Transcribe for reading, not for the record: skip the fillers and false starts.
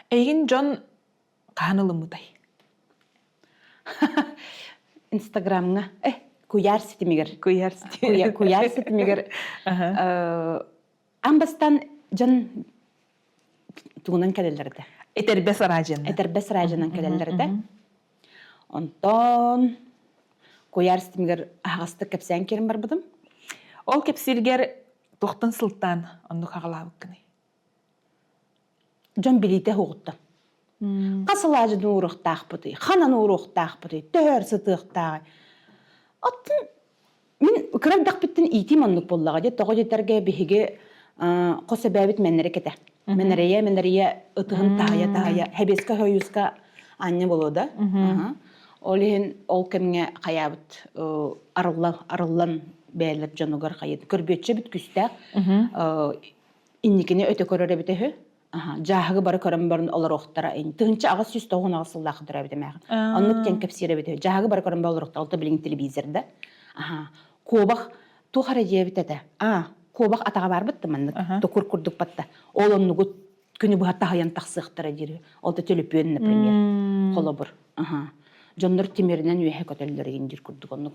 Эйигин дьон хаһан ылыммытай? Инстаграмҥа куйаар ситимигэр. Куйаар ситимигэр. Куйаар ситимигэр аан бастаан дьон тугунан кэлэллэр этэ. Этэрбэс араадьыйанан. Этэрбэс араадьыйанан кэлэллэр этэ. Онтон куйаар ситимигэр аһаҕастык кэпсээн киирэн барбытым. Ол кэпсииргэр туохтан сылтаан оннук аҕалаабыккыный? Дьон билиитэ уһугуттан. Хас алаадьыны ууруохтаахпытый, ханан ууруохтаахпытый, төһөр сытыахтааҕый? Оттон мин кыра эрдэхпиттэн иитиим оннук буоллаҕа дии. Тоҕо диэтэргэ биһиги хос эбээбит мэннэрик этэ. Мэнэрийэ, мэнэрийэ ытыһын таһыйа-таһыйа, Хэбиэскэ Хойууска аанньа буолуо да. Ол иһин ол кэмҥэ хайаабыт арыллан, арыллан бэйэлэр дьонугар хайыт. Көрбүөччү эбит күүстээх. Инникини өтө көрөр эбитэ үһү. Дьааһыгы бары көрөн баран олоруохтара. 1898 сыллаах төрөөбүт эмээхин. Оннук диэн кэпсиир эбит үһү. Дьааһыгы бары көрөн баран олоруохтара. Ол да билигин телевизор да. Куобах туох эрэ диэбит этэ. А, куобах атаҕа барбыт да маннык. Токур курдук батта. Ол оннугу күнү быһа таһыйан тахсыахтара диир. Ол да төлөпүөн, например. Холобур. Дьоннор тимиринэн үөһэ көтөллөр диир курдук оннук.